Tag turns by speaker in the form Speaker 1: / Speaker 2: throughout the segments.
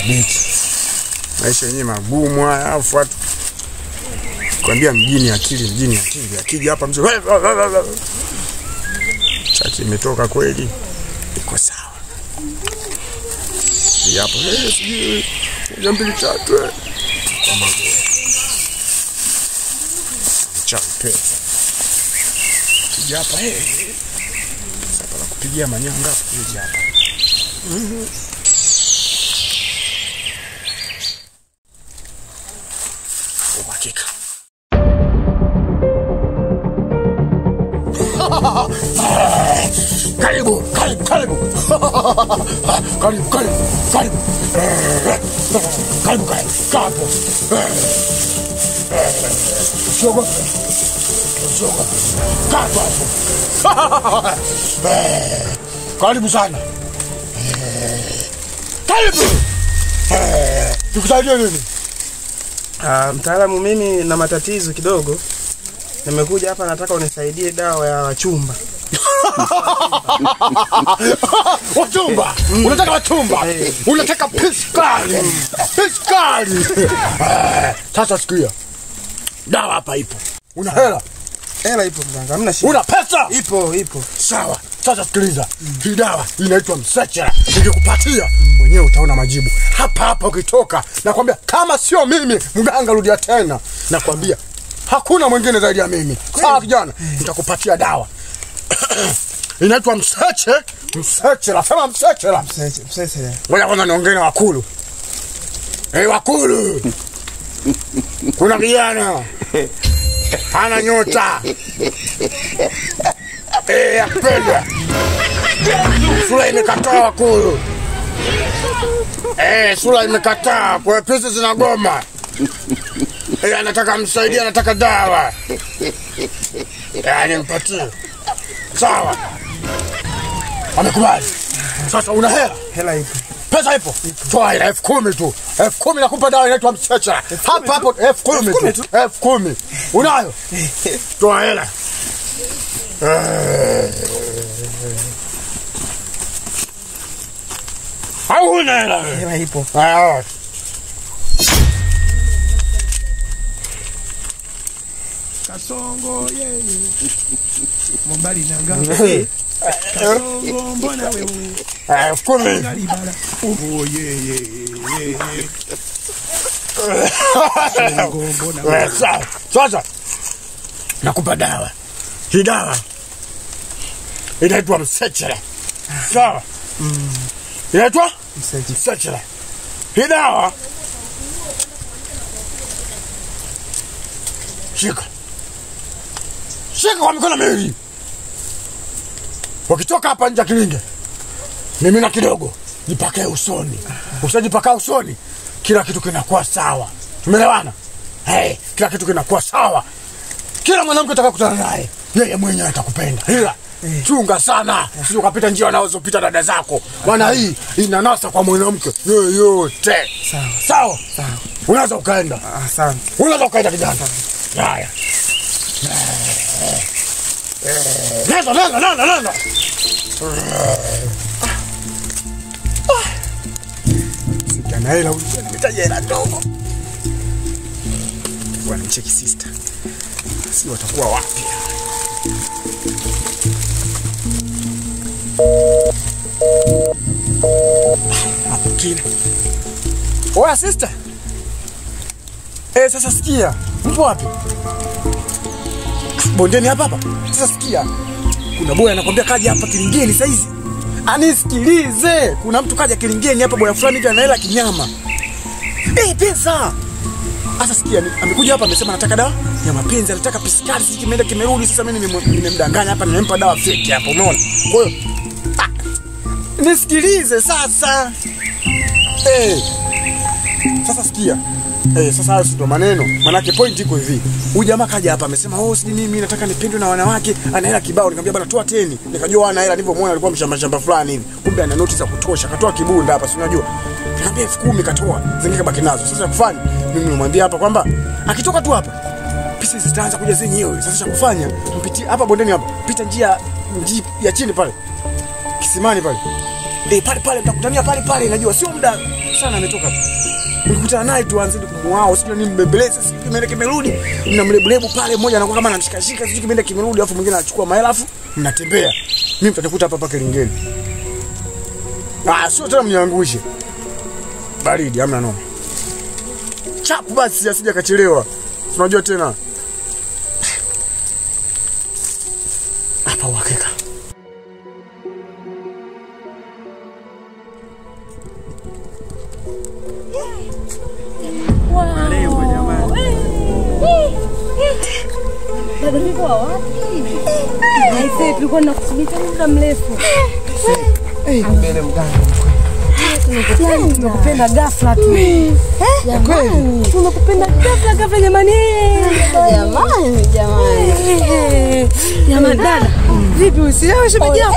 Speaker 1: Deki. Maisha yenyewe magumu haya, afu watu kwambia mjini akili, mjini akili. Akija hapa mzee. Chaki imetoka kweli. Iko sawa. Hii hapo sijui 1 2 3. Kama chawi pesa. Kija hapa Sasa na kupigia manyanga hapo kuja hapa. Uhakika. Karibu, karibu, karibu. Karibu, karibu, karibu. Karibu, karibu, karibu. Usiogope. Usiogope. Karibu hapo. Karibu sana. Karibu. Nikusaidie nini?
Speaker 2: Mtaalamu, mimi na matatizo kidogo. Nimekuja hapa nataka unisaidie dawa ya wachumba.
Speaker 1: Wachumba? Unataka wachumba? Unataka piskali. Piskali. Sasa sikia. Dawa hapa ipo. Una hela?
Speaker 2: Hela ipo mganga, hamna shida.
Speaker 1: Una pesa?
Speaker 2: Ipo, ipo.
Speaker 1: Sawa. Sasa sikiliza. Hii dawa inaitwa Msechera. Nikikupatia mwenyewe utaona majibu. Hapa hapa ukitoka, nakwambia kama sio mimi mganga rudia tena. Nakwambia hakuna mwingine zaidi ya mimi. Sawa kijana, nitakupatia dawa. Inaitwa Mseche, Msechera. Sema Msechera.
Speaker 2: Mseche, Msechera.
Speaker 1: Ngoja kwanza niongee na wakulu. Wakulu. Kuna kijana hana nyota. Apenda. Sura imekataa wakulu. Sura imekataa. Kwa pesa zinagoma. Anataka msaidie, anataka dawa. Nimpatie. Sawa. Amekubali. Sasa una hela?
Speaker 2: Hela ipo.
Speaker 1: Pesa ipo? Toa hela 10,000 tu. 10,000 nakupa dawa inaitwa Msechera. Hapa hapo 10,000 tu. 10,000. Unayo? Toa hela. Au huna hela?
Speaker 2: Hela ipo.
Speaker 3: Kasongo yeye Mombali nanga Kasongo mbona wewe
Speaker 1: 10,000.
Speaker 3: Oh yeye yeye Kasongo mbona wewe.
Speaker 1: Sasa nakupa dawa. Hii dawa inaitwa Msechera. Sawa? Inaitwa Msechera. Hii dawa shika. Shika kwa mikono miwili. Ukitoka hapa nje Kilinge, mimina kidogo, jipake usoni. Ukishajipaka usoni, kila kitu kinakuwa sawa. Tumeelewana? Hey, kila kitu kinakuwa sawa. Kila mwanamke atakayekutana naye, yeye mwenyewe atakupenda. Ila chunga sana, usije ukapita njia wanazopita dada zako. Maana hii inanasa kwa mwanamke yeyote.
Speaker 2: Sawa.
Speaker 1: Sawa?
Speaker 2: Sawa.
Speaker 1: Unaweza ukaenda.
Speaker 2: Asante.
Speaker 1: Unaweza ukaenda kijana. Haya. Nenda, nenda, nenda, nenda. Sijana hela, nimetaja hela ndogo. Bwana mcheki sister. Si watakuwa wapi? Hapo kina. Oya sister. Sasa sikia. Mpo wapi? Bondeni hapa hapa. Sasa sikia. Kuna boya anakuambia kaja hapa Kilingeni saa hizi. Anisikilize. Kuna mtu kaja Kilingeni hapa, boya fulani hivi ana hela kinyama. Pesa. Sasa sikia, amekuja hapa amesema anataka dawa ya mapenzi, anataka piskali, sisi kimeenda kimerudi. Sasa mimi nimemdanganya hapa, nimempa dawa fake hapo, umeona? Kwa hiyo nisikilize sasa. Sasa sikia. Sasa hayo ndio maneno. Manake point iko hivi. Huyu jamaa kaja hapa amesema, "Oh, si mimi nataka nipendwe na wanawake." Ana hela kibao. Nikamwambia bana toa 10. Nikajua ana hela, nilivyomuona alikuwa mshamba shamba fulani hivi. Kumbe ana noti za kutosha. Katoa kibunda hapa, si unajua. Nikamwambia 10,000 katoa. Zingine kabaki nazo. Sasa kufanya mimi nimemwambia hapa kwamba akitoka tu hapa pesa zitaanza kuja zenyewe. Sasa cha kufanya mpitie hapa bondeni hapa. Pita njia ya chini pale. Kisimani pale. Pale pale mtakutania pale pale, najua sio muda sana ametoka. Mkikutana naye tuanze kumuao, sio ni mbembeleze, sio kimeenda kimerudi. Mnamlebulebu pale, mmoja anakuwa kama anamshikashika, sio kimeenda kimerudi, alafu mwingine anachukua mahela alafu mnatembea. Mimi mtanikuta hapa hapa Kilingeni. Ah, sio tena mniangushe. Baridi hamna noma. Chapu basi asije kachelewa. Unajua tena. Hapa uhakika.
Speaker 2: Leo jamani.
Speaker 4: Dada niko wapi? Aisee, tulikuwa tunakusubiri muda mrefu.
Speaker 2: Mbele mganga.
Speaker 4: Tunakupenda ghafla tu. Jamani, tunakupenda ghafla ghafla jamani.
Speaker 5: Jamani, jamani.
Speaker 4: Jamani dada, vipi usiwe shemeji yako?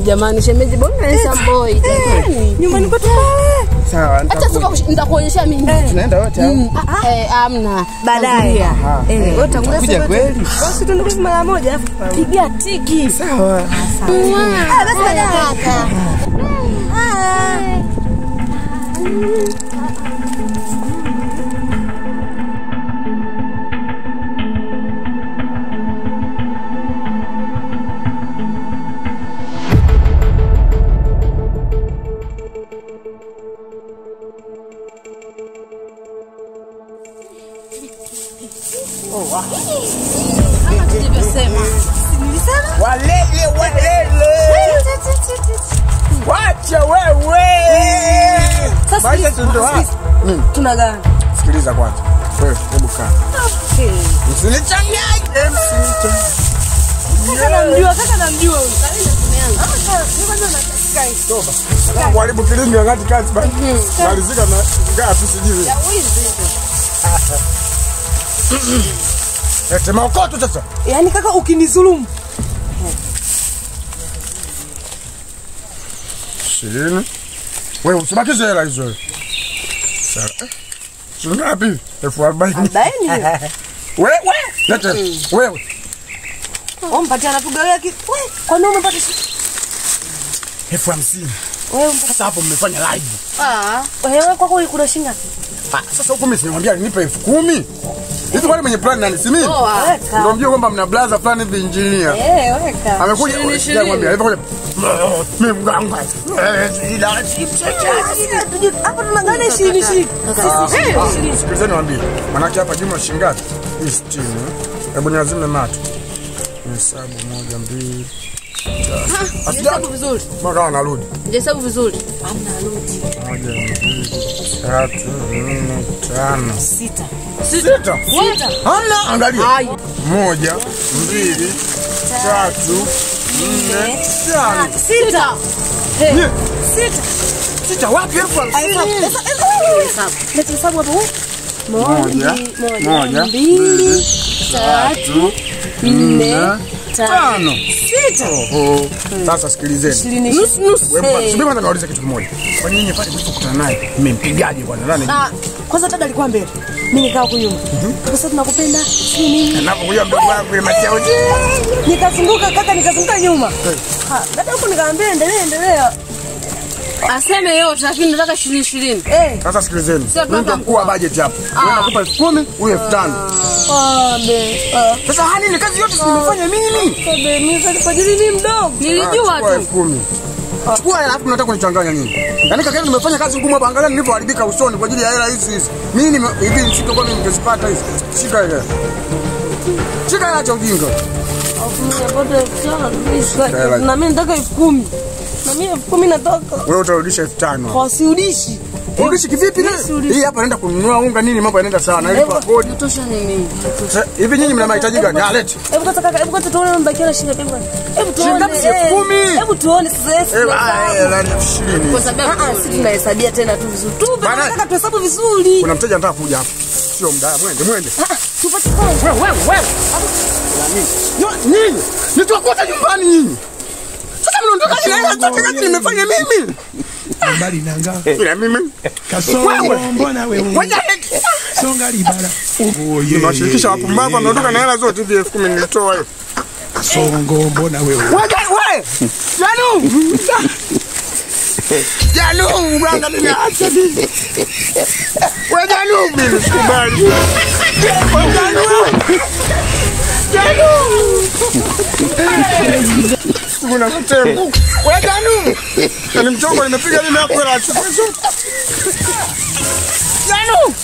Speaker 5: Jamani shemeji, mbona handsome boy jamani?
Speaker 4: Nyumbani kwetu pale.
Speaker 2: Sawa,
Speaker 5: acha nitakuonyesha mimi.
Speaker 2: Tunaenda wote au?
Speaker 5: Hamna.
Speaker 4: Baadaye. Wewe utangulia
Speaker 2: kuja kweli?
Speaker 4: Basi tuende mara moja afu piga tiki.
Speaker 2: Sawa.
Speaker 4: Ah, basi baadaye.
Speaker 5: Kama tulivyosema.
Speaker 4: Nilisema?
Speaker 1: Walele walele. Wacha wewe.
Speaker 4: Sasa tunagana.
Speaker 1: Sikiliza kwanza. Wewe hebu kaa.
Speaker 4: Okay.
Speaker 1: Msinichanganye, msinichanganye.
Speaker 4: Kaka namjua huyu.
Speaker 1: Toba. Mwalimu kilimi wakati kazi basi. Malizika na ngapi sijui.
Speaker 5: Ya wizi.
Speaker 1: Ete maokoto sasa.
Speaker 4: Yaani kaka ukinizulumu.
Speaker 1: 20. Wewe usibakize hela hizo. Sawa. Shilingi ngapi? 40,000.
Speaker 4: 40.
Speaker 1: Wewe, lete. Wewe.
Speaker 4: Wewe mpatie anatugawia kitu. Wewe, kwa nini umepata
Speaker 1: 50,000?
Speaker 4: Wewe
Speaker 1: sasa hapo mmefanya live.
Speaker 4: Ah, wewe kwako kuna shilingi ngapi?
Speaker 1: Ah, sasa huko mimi simwambia nipe 10,000. Hivi kwani mwenye plan nani si mimi? Ndio mjue kwamba mna blaza fulani hivi engineer.
Speaker 4: Weka.
Speaker 1: Amekuja mwambia hivi kwa mimi mganga. Ila
Speaker 4: hapo tunangana 20 20.
Speaker 1: Sisi sikilizeni niwaambie. Maana hapa jumla shilingi ngapi? 60. Hebu niazime macho. Hesabu 1 2 3.
Speaker 5: Hesabu vizuri.
Speaker 1: Mbona anarudi?
Speaker 5: Hesabu vizuri.
Speaker 4: Hamna arudi.
Speaker 1: 1 2 3 4 5
Speaker 4: 6.
Speaker 1: 6. Hamna, angalia. 1 2 3 4 5
Speaker 4: 6. 6.
Speaker 1: 6 wapi 50,000?
Speaker 4: Leta hesabu hapo.
Speaker 1: 1 1 2 3 4 5
Speaker 4: 6.
Speaker 1: Oho. Sasa sikilizeni.
Speaker 4: Nusu nusu.
Speaker 1: Wewe subiri kwanza niwaulize kitu kimoja. Kwa nini pale mlipokutana naye mmempigaje bwana? Nani?
Speaker 4: Ah, kwanza dada alikuwa mbele. Mimi nikaa huko nyuma. Sasa tunakupenda, si nini?
Speaker 1: Ninapokuja mdogo wangu ile machauzi.
Speaker 4: Nikazunguka kaka, nikazunguka nyuma. Ah, dada huko nikamwambia endelea endelea.
Speaker 5: Aseme yote lakini nataka 20 20.
Speaker 1: Sasa sikilizeni. Mimi ndo mkuu wa budget hapa. Wewe nakupa 10,000, huyu 5,000.
Speaker 4: Ah, be.
Speaker 1: Sasa hani ni kazi yote si nimefanya mimi.
Speaker 4: Kabe, mimi kwa ajili ni mdogo.
Speaker 5: Nilijua tu.
Speaker 1: 10,000. Chukua hela alafu mnataka kunichanganya nini? Yaani kaka nimefanya kazi ngumu hapa, angalia nilivyoharibika usoni kwa ajili ya hela hizi hizi. Mimi hivi nisingekuwa mimi ningezipata hizi. Shika hela. Shika hela cha ujinga.
Speaker 4: Na mimi nataka 10,000. Na mimi 10,000 nataka.
Speaker 1: Wewe utarudisha 5,000.
Speaker 4: Kwa sirudishi.
Speaker 1: Urudishi kivipi leo? Hii hapa naenda kununua unga nini, mambo yanaenda sawa na ile kodi.
Speaker 5: Tosha nini?
Speaker 1: Hivi nyinyi mna mahitaji gani? Ah, lete.
Speaker 4: Hebu kwanza kaka, hebu kwanza tuone mbakia na shilingi ngapi. Hebu tuone.
Speaker 1: Shilingi 10,000.
Speaker 4: Hebu tuone sasa.
Speaker 1: Eh, 20.
Speaker 5: Kwa sababu
Speaker 4: sisi tunahesabia tena tu vizuri. Tu nataka tuhesabu vizuri.
Speaker 1: Kuna mteja anataka kuja hapa. Sio muda, mwende mwende.
Speaker 4: Tupate kwanza.
Speaker 1: Wewe wewe. Nyinyi, nitawakuta nyumbani nyinyi. Sasa mnaondoka na hela zote kazi nimefanya mimi.
Speaker 3: Mbali nanga.
Speaker 1: Ila mimi.
Speaker 3: Kasongo mbona wewe? Songa libala. Oh yeah.
Speaker 1: Unashirikisha wapumbavu mnaondoka na hela zote hivi 10,000 nilitoa hiyo.
Speaker 3: Songo mbona wewe?
Speaker 1: Wewe wewe. Janu. Janu bwana mimi acha mimi. Wewe Janu mimi sikubali. Wewe Janu. Janu. Kuna mtembo. Wewe Janu. Ni mchongo nimepiga mimi hapo la chukua. Janu.